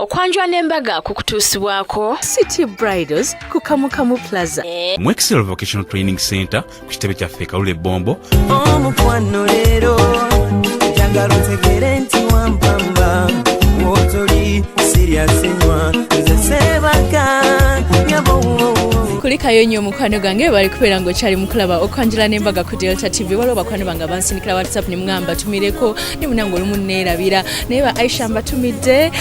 Okwanjula n'embaga kukutuusibwako City Bridals ku Kamukamu Plaza. Mu Excel Vocational Training Center ku kitebe kyaffe e Kalule Bombo. Omukwano leero njagala otegere nti wampamba wotoli siryasenywa nze sebaka nyabo. Kulikayo nnyo omukwano gwange, bali kubeera ng'okyali mukulaba Okwanjula n'Embaga ku Delta TV. Waliwo bakwano bange abansindikira WhatsApp ne mugamba mbatumireko, ne munange olumu neerabira, naye ba Aisha mbatumidde,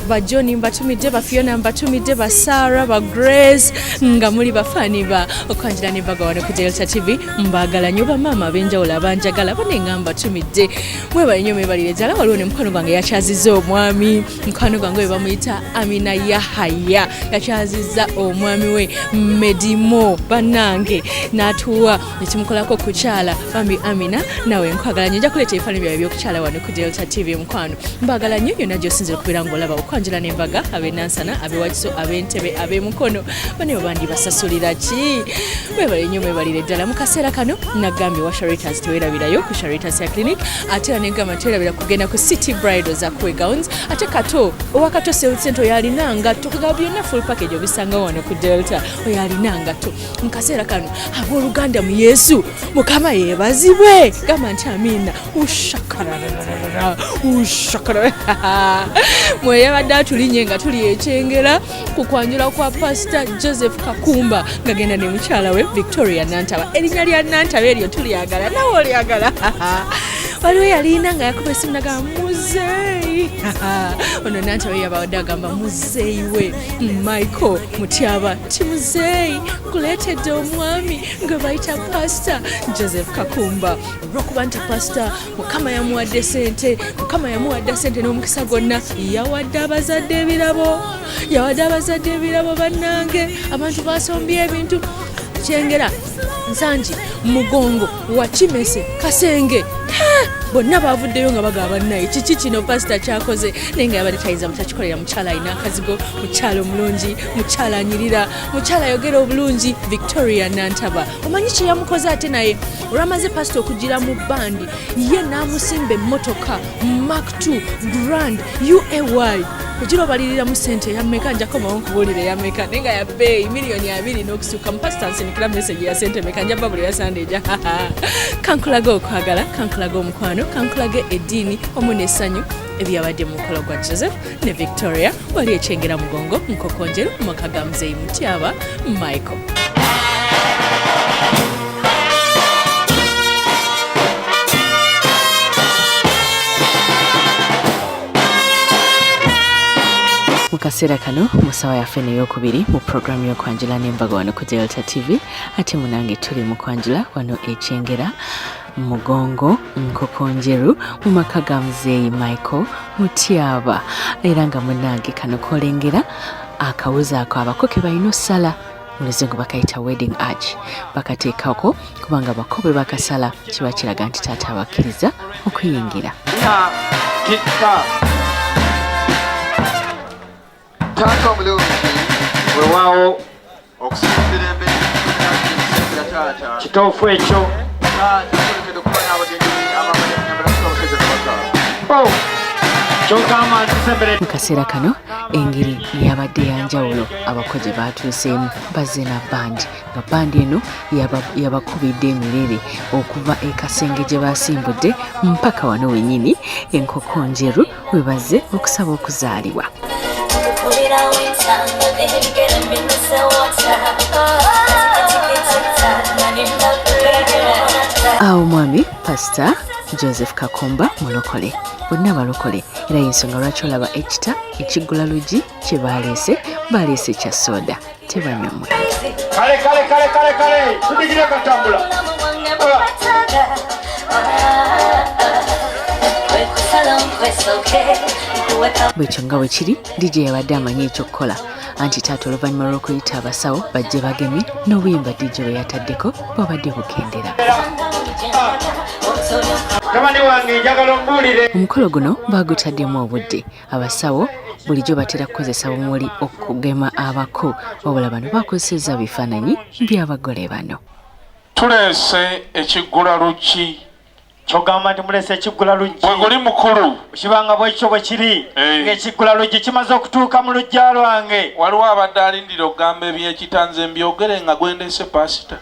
ba John mbatumidde, ba Fiona mbatumidde, ba Sarah, ba Grace, nga muli bafaani ba Okwanjula n'Embaga wano ku Delta TV. Mbaagala nnyo bamaama ab'enjawulo abanjagala banenga mbatumidde, mwebale nnyo, mwebalire ddala. Waliwo ne mukwano gwange yakyazizza omwami, mukwano gwange we bamuyita Amina Yahaya, yakyazizza omwami we Medimo bannange n'atuwa nekimukolako kukyala. Bambi Amina, nawe nkwagala nnyo, nja kuleeta ebifaananyi byawe ebyokukyala wano ku Delta TV. Mukwano, mbagala nnyo yonna gy'osinzira okubeera ng'olaba Okwanjula n'Embaga, ab'enansana, ab'ewakiso, ab'entebe, ab'emukono, bane babandi basasulira ki? Mwebale nnyo, mwebalire ddala. Mu kaseera kano nagambye wa Sharitas, tewerabirayo ku Sharitas ya clinic, ate era negamba tewerabira kugenda ku City Bridals akuwe gowns, ate Kato owa Kato Sales Center oyo alina ngatto, kugaba byonna full package obisanga wano ku Delta, oyo alina ngatto. Mu kaseera kano, abooluganda mu Yesu, Mukama yeebazibwe, gamba nti amiina. Ushakarararara ushakarara mwe yabadde atulinye nga tuli ekyengera ku kwanjula kwa Pasita Joseph Kakumba ngagenda ne mukyala we Victoria Nantaba. Erinnya lya Nantaba eryo tulyagala, nawe olyagala. Waliwo yalina nga yakuba esimu nagamba muzeeyi ono Nantaba, yabadde agamba muzeeyi we Michael Mutyaba ti muzeeyi, kuleetedde omwami nga bayita Pasita Joseph Kakumba. Olwokuba nti pasita Mukama yamuwadde sente, Mukama yamuwadde sente n'omukisa gwonna, yawadde abazadde ebirabo, yawadde abazadde ebirabo. Bannange, abantu basombye ebintu Kyengera, Nsangi, Mugongo, Wakimese, Kasenge, bonna bavuddeyo nga bagaba bannaye kiki kino pasita kyakoze, naye nga yabadde tayinza mutakikolera. Mukyala alina akazigo, mukyala omulungi, mukyala anyirira, mukyala ayogera obulungi, Victoria Nantaba. Omanyi kyeyamukoze? Ate naye olwamaze pasita okugira mu bandi ye n'amusimba emmotoka Mark 2 Grand UAY, kugira obaliriramu sente eyameka? Njakomawo nkubuulira eyameka, naye nga yabbeeyi miliyoni 20 n'okusuka. Mu pasita nsinikira message ya sente meka, nja babulira sande eja. Kankulaga okwagala, kankulaga omukwano, kankulaga eddiini wamu n'essanyu ebyabadde mu mukolo gwa Joseph ne Victoria wali ekyengera Mugongo, Nkokonjeru, mu maka ga Muzeeyi Mutyaba Michael. Mu kaseera kano mu ssaawa yaffe neyokubiri mu puroguramu y'Okwanjula n'Embaga wano ku Delta TV, ate munange tuli mu kwanjula wano ekyengera Mugongo, Nkokonjeru, mu maka ga Muzeeyi Michael Mutyaba. Era nga munange kano kolengera akawuzi ako abako ke balina osala, mu luzungu bakayita wedding arch, bakateekako kubanga bako bwe bakasala kiba kiraga nti taata abakkiriza okuyingira. Taata omulungi, Weewaawo. Okusinziira embeera, taata. Kituufu ekyo. Taata, tulekedde okuba n'abagenyi abambadde munyambala omusajja kabaka. Oh, kyogamba nti Mu kaseera kano engeri yabadde yanjawulo, abako gye baatuuseemu bazze na bandi, nga bandi eno yabakubidde emirere okuva e Kasenge gye basimbudde mpaka wano wennyini Enkoko Njeru we bazze okusaba okuzaalibwa. Tukubira wensanga n'ebigere mbinuse wota. Awo mwami Pasita Joseph Kakumba mulokole, bonna balokole, era yensonga lwaki olaba ekita ekiggula luggi kye baleese, baleese kya soda, tebanywa mwenge. Kale kale kale kale kale, tudigire katambula. Bwekyo nga bwe kiri, DJ yabadde amanyi ekyokukola, anti taata oluvannyuma lw'okuyita abasawo bajje bagemye n'obuyimba DJ bwe yataddeko bwabadde bukendera. Mutabani wange, njagala ombuulire. Omukolo guno baagutaddemu obudde. Abasawo bulijjo batera kukozesa bumuli okugema abako, wabula bano bakozesezza bifaananyi by'abagole bano. Tuleese ekiggula luggi. Kyogamba nti mulese ekiggula luggi. Bwe guli mukulu. Kibanga bwekityo bwe kiri. Eh. Ng'ekiggula luggi kimaze okutuuka mu luggya lwange. Waliwo abadde alindira okugamba ebyekita nze mbyogere nga gwendeese paasita.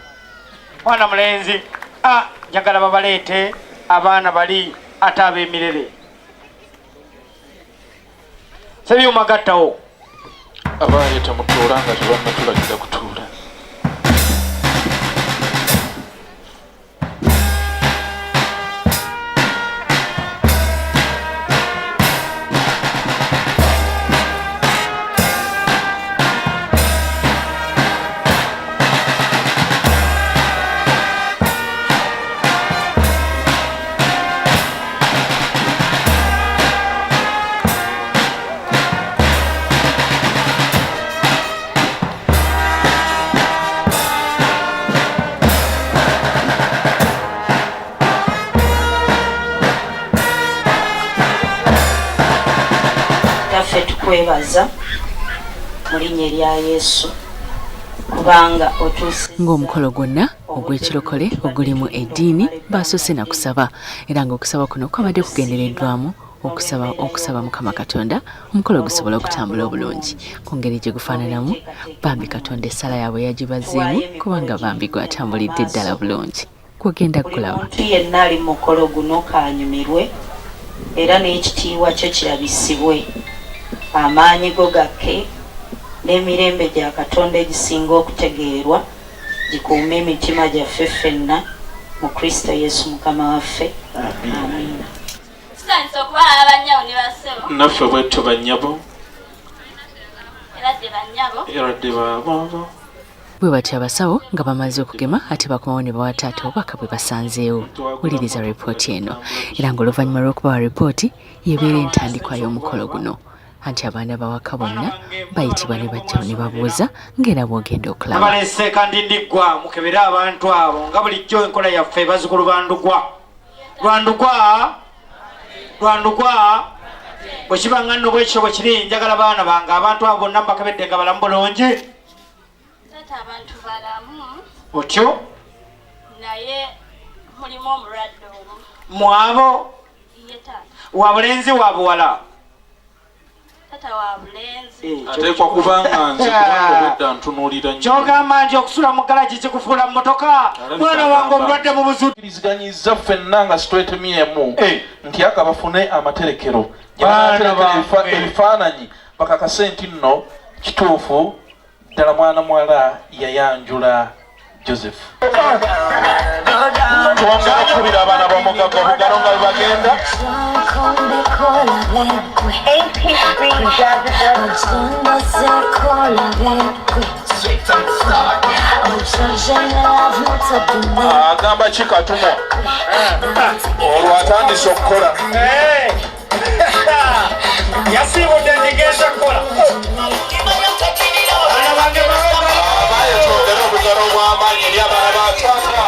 Mwana mulenzi, a njagala babaleete abaana bali ate ab'emirere. Sebyuma gattawo. Abaaye temutuula nga tebannatulagira kutuula. Kitaffe tukwebaza mu linnya erya Yesu kubanga otuuse Ng'omukolo gwonna ogw'ekirokole ogulimu eddiini baasoose na kusaba era ng'okusaba kuno kwabadde kugendereddwamu okusaba okusaba Mukama Katonda omukolo gusobole okutambula obulungi ku ngeri gye gufaananamu. Bambi Katonda essala yaabwe yagibazeemu kubanga bambi gwatambulidde ddala bulungi gwogenda Buli kulaba. muntu yenna ali mu mukolo guno kaanyumirwe era n'ekitiibwa kyo kirabisibwe. Amaanyi go gakke, n'emirembe gya Katonda egisinga okutegeerwa gikuume emitima gyaffe ffenna mu Kristo Yesu Mukama waffe. Amiina. Tusanyuse okubalaba bannyabo ne bassebo. Naffe bwetyo bannyabo. Era dde bannyabo. Era dde baababa. Bwe batyo abasawo nga bamaze okugema ate bakomawo ne bawa taata obubaka bwe basanzeewo. Wuliriza ripooti eno era ng'oluvannyuma lw'okubawa ripooti yebeera entandikwa y'omukolo guno. Anti abaana bawaka bonna bayitibwa ne bajja ne babuuza ng'era bw'ogenda okulaba. Nabaleese kandi ndiggwa mukebere abantu abo nga bulijjo enkola yaffe bazzukulu ba Ndugwa. Lwa Ndugwa, lwa Ndugwa. Bwe kiba nga nno bwekityo bwe kiri, njagala baana bange abantu abo bonna mbakebedde nga balamu bulungi. Taata abantu balamu. Otyo? Naye mulimu omulwadde omu. Mwabo? Ye taata. Wa bulenzi wa buwala? Taata wa bulenzi. Ateekwa kubanga nze kubanga obwedda ntunuulira nnyo. Ky'ogamba nti okusula mu galagi kikufuula mu mmotoka? Mwana wange omulwadde mu buzu. Tukkiriziganyiza ffenna nga sitwetemyemu nti aka bafune amaterekero. Gye Baana banaaterekera bange. ebifaananyi bakakase nti nno kituufu ddala mwana muwala yayanjula Joseph. Twongera okukubira abaana b'omugagga obugalo nga bwe bagenda. Agamba ki Katumwa? Olwo atandise okukola. Yasiibudde ndigenda kukola. Abaye twongere obugalo obw'amaanyi eri abaana ba taata.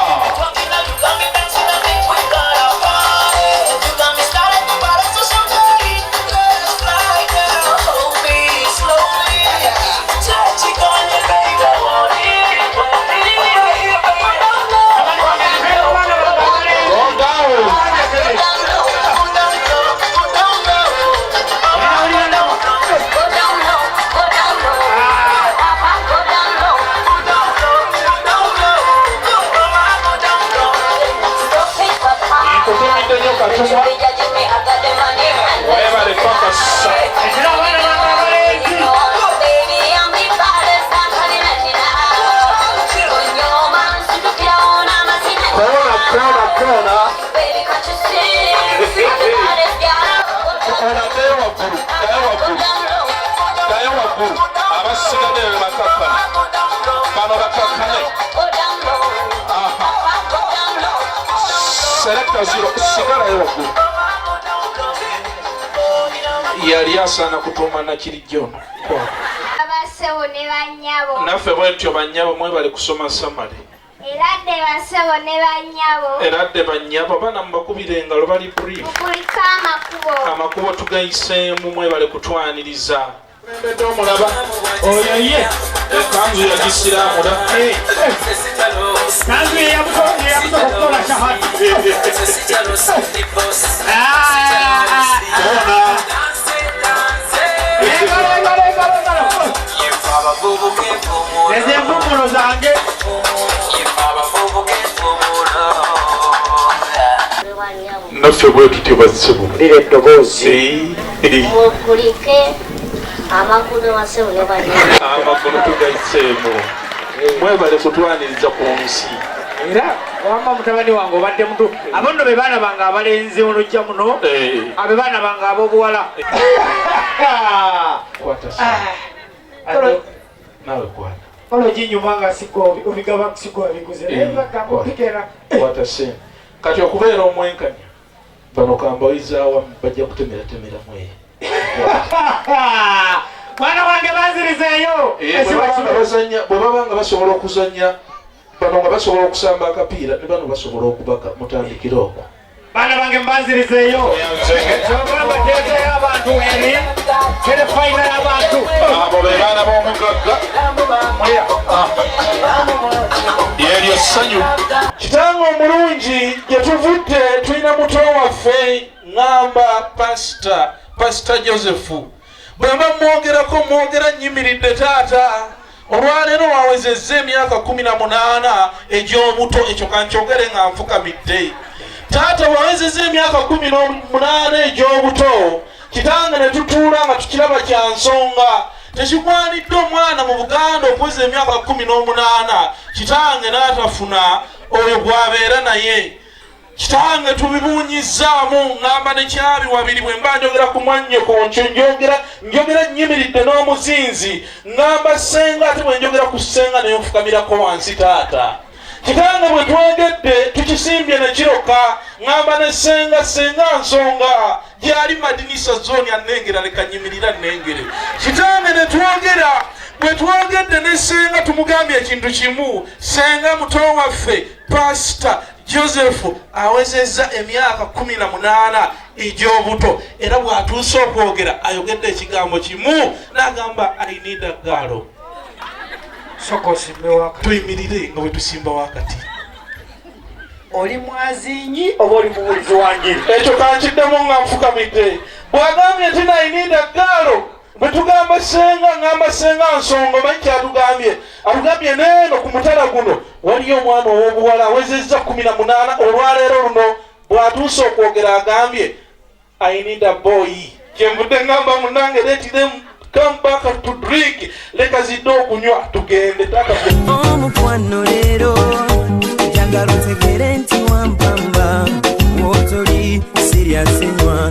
Nkutumidde nnyo Katumwa. Weebale pakasa. Koona, koona, koona. Ono addeyo waggulu, ddayo waggulu. Ddayo waggulu. Abasigadde be bakakkana. Bano bakakkane. Aha. Selector zero, sigalayo waggulu. Yali asaana kutuuma Nakirijja ono. Abassebo ne bannyabo. Naffe bwetyo bannyabo mwebale kusoma samale. Era dde bassebo ne bannyabo. Era dde bannyabo abaana mubakubira engalo bali brief. Mukulike amakubo. Amakubo tugayiseemu mwebale kutwaniriza. Omulaba oyo ye ekanzu yagisiraamula kanzu ye yabuza okukola shahada. Ezo empumulo zange. Naffe bwe tutyo bassebo. Lira eddoboozi. Mukulike amagulu bassebo ne bannyabo. Amagulu tugayiseemu. Mwebale kutwaniriza ku nsi. Era wamma mutabani wange obadde mutu. Abo nno be baana bange abalenzi olujja muno. Abe baana bange ab'obuwala. Nawe kwata. Kola ginyuma nga sigwa obigaba sigwa biguze. Kwata sente. Kati okubeera omwenkanya bano kambawiza awamu bajja kutemeratemeramu eyo. Mwana wange banzirizeeyo. Bwe baba nga basobola okuzannya bano nga basobola okusamba akapiira ne bano basobola okubaka mutandikire okwo. Baana bange mbanzirizeeyo. Kyogamba teeteyo abantu eri terefayina y'abantu. Abo be baana b'omugagga. Lyeryo ssanyu. Kitange omulungi gye tuvudde tulina muto waffe ŋŋamba Pasita Joseph. Bwe mba mwogerako mwogera nnyimiridde taata. Olwaleero wawezezza emyaka 18 egy'obuto, ekyo kankyogere nga nfukamidde. Taata wawezezza emyaka 18 egy'obuto, kitange ne tutuula nga tukiraba kya nsonga. Tekigwanidde omwana mu Buganda okuweza emyaka 18 kitange n'atafuna oyo gw'abeera naye. Kitange tubibuunyizaamu ŋŋamba ne kyabi wabiri bwe mba njogera ku mwannyoko njogera nnyimiridde n'omuzinzi ŋŋamba ssenga ate bwe njogera ku ssenga naye nfukamirako wansi taata. Kitange bwe twogedde tukisimbye ne kiroka ŋŋamba ne ssenga ssenga nsonga gyali madinisa zooni annengera leka nnyimirira nnengere. Kitange ne twogera bwe twogedde ne ssenga tumugambye ekintu kimu, ssenga muto waffe Pasita Joseph awezezza emyaka 18 egy'obuto era bw'atuuse okwogera ayogedde ekigambo kimu n'agamba I need a girl. Tuyimirire nga bwe tusimba wakati. Oli mwazinyi oba oli muwulizi wange? Ekyo kankiddemu nga nfukamidde. Bw'agambye nti I need a girl, bwe tugamba ssenga ŋŋamba ssenga nsonga omanyi kyatugambye. Atugambye neeno ku mutala guno waliyo omwana ow'obuwala awezezza 18 olwaleero luno bw'atuuse okwogera agambye I need a boy. Kyenvudde ŋŋamba munnange let them come back to drink, leka zidde okunywa tugende. Omukwano leero njagala otegere nti wampamba w'otoli sirya sinywa.